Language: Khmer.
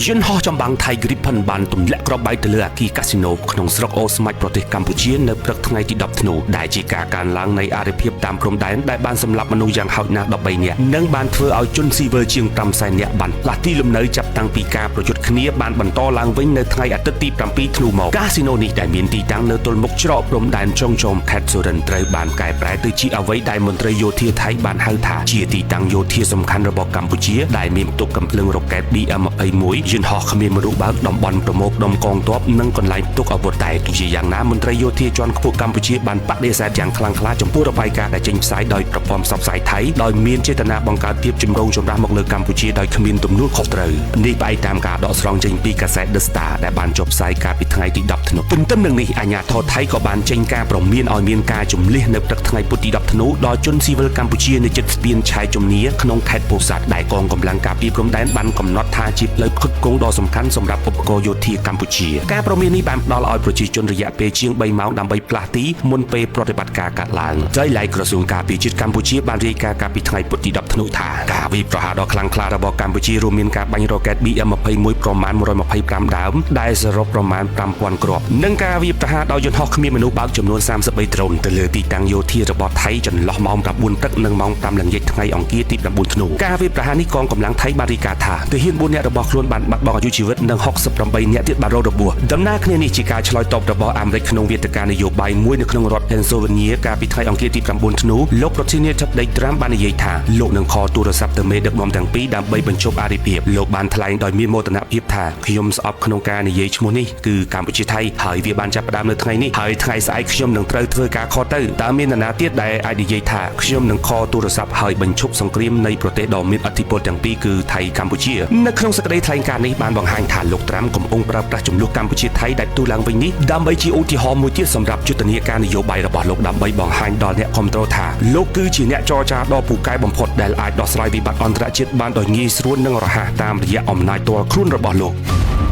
យន្តហោះចម្បាំងថៃ Gripen បានទម្លាក់គ្រាប់បែកទៅលើអគារកាស៊ីណូក្នុងស្រុកអូស្មាច់ប្រទេសកម្ពុជានៅព្រឹកថ្ងៃទី10ធ្នូដែលជាការកើនឡើងនៃអរិភាពតាមព្រំដែនដែលបានសម្លាប់មនុស្សយ៉ាងហោចណាស់13នាក់និងបានធ្វើឲ្យជនស៊ីវិលជាង5សែននាក់បានផ្លាស់ទីលំនៅចាប់តាំងពីការប្រយុទ្ធគ្នាបានបន្តឡើងវិញនៅថ្ងៃអាទិត្យទី7ធ្នូមកកាស៊ីណូនេះដែលមានទីតាំងនៅទល់មុខច្រកព្រំដែនចុងចោមខេត្តសុរិនទ្រត្រូវបានកែប្រែទៅជាអ្វីដែលមន្ត្រីយោធាថៃបានហៅថាជាទីតាំងយោធាសំខាន់របស់កម្ពុជាដែលមានផ្ទុកកំភ្លើងរ៉ុកែត BM21 យន្តហោះគ្មានមនុស្សបើកតំបន់ប្រមូលផ្ដុំកងទ័ពនិងកន្លែងផ្ទុកអាវុធតែទោះជាយ៉ាងណាមន្ត្រីយោធាជាន់ខ្ពស់កម្ពុជាបានបដិសេធយ៉ាងខ្លាំងក្លាចំពោះរបាយការណ៍ដែលចេញផ្សាយដោយប្រព័ន្ធផ្សព្វផ្សាយថៃដោយមានចេតនាបង្កើតភាពចម្រូងចម្រាសមកលើកម្ពុជាដោយគ្មានទំនួលខុសត្រូវនេះផ្អែកតាមការដកស្រង់ចេញពីកាសែត The Star ដែលបានចុះផ្សាយកាលពីថ្ងៃទី10ធ្នូទន្ទឹមនឹងនេះអាជ្ញាធរថៃក៏បានចេញការព្រមានឲ្យមានការជំលះនៅព្រឹកថ្ងៃពុធទី10ធ្នូដល់ជនស៊ីវិលកម្ពុជានៅជិតស្ពានឆាយជំនាក្នុងខេត្តពោធិ៍សាត់ដែលកងកម្លាំងការពារព្រំដែនបានកំណត់ថាជាផ្លូវផ្គត់ផ្គង់ដ៏សំខាន់សម្រាប់ឧបករណ៍យោធាកម្ពុជាការព្រមាននេះបានផ្ដល់ឲ្យប្រជាជនរយៈពេលជាង3ម៉ោងដើម្បីផ្លាស់ទីមុនពេលប្រតិបត្តិការកាត់ឡើងដោយឡែកក្រសួងការពារជាតិកម្ពុជាបានរាយការណ៍កាលពីថ្ងៃពុធទី10ធ្នូថាការវាយប្រហារដ៏ខ្លាំងក្លារបស់កម្ពុជារួមមានការបាញ់រ៉ុកែត BM21 ប្រមាណ125ដើមដែលសរុបប្រមាណ5000គ្រាប់និងការវាយប្រហារដោយយន្តហោះគ្មានមនុស្សបើកចំនួន33ដ្រូនទៅលើទីតាំងយោធារបស់ថៃចន្លោះម៉ោង9ព្រឹកនិងម៉ោង5ល្ងាចថ្ងៃអង្គារទី9ធ្នូការវាយប្រហារនេះកងកម្លាំងថៃបានរាយការណ៍ថាទាហាន4នាក់របស់ខ្លួនបានបាត់បង់អាយុជីវិតនិង68នាក់ទៀតបានរងរបួសដំណើរគ្នានេះជាការឆ្លើយតបរបស់អាមេរិកក្នុងវេទិកានយោបាយមួយនៅក្នុងរដ្ឋ Pennsylvania កាលពីថ្ងៃអង្គារទី9ធ្នូលោកប្រធានាធិបតីត្រាំបាននិយាយថាលោកនឹងខលទូរស័ព្ទទៅមេដឹកនាំទាំងពីរដើម្បីបញ្ឈប់អរិភាពលោកបានថ្លែងដោយមានមោទនភាពថាខ្ញុំស្អប់ក្នុងការនិយាយឈ្មោះនេះគឺកម្ពុជាថៃហើយវាបានចាប់ផ្ដើមនៅថ្ងៃនេះហើយថ្ងៃស្អែកខ្ញុំនឹងត្រូវធ្វើការខលទៅតើមាននរណាទៀតដែលអាចនិយាយថាខ្ញុំនឹងខលទូរស័ព្ទហើយបញ្ឈប់សង្គ្រាមនៃប្រទេសដ៏មានឥទ្ធិពលទាំងពីរគឺថៃកម្ពុជានៅក្នុងសេចក្តីថ្លែងការណ៍នេះបានបង្ហាញថាលោកត្រាំកំពុងប្រើប្រាស់ចំនួនកម្ពុជាថៃដែលទូឡើងវិញនេះដើម្បីជាឧទាហរណ៍មួយទៀតសម្រាប់យុទ្ធនាការនយោបាយរបស់លោកដើម្បីបង្ហាញដល់អ្នកគាំទ្រថាលោកគឺជាអ្នកចរចាដ៏ពូកែបំផុតដែលអាចដោះស្រាយវិបត្តិអន្តរជាតិបានដោយងាយស្រួលនិងរហ័សតាមរយៈអំណាចផ្ទាល់ខ្លួនរបស់លោក។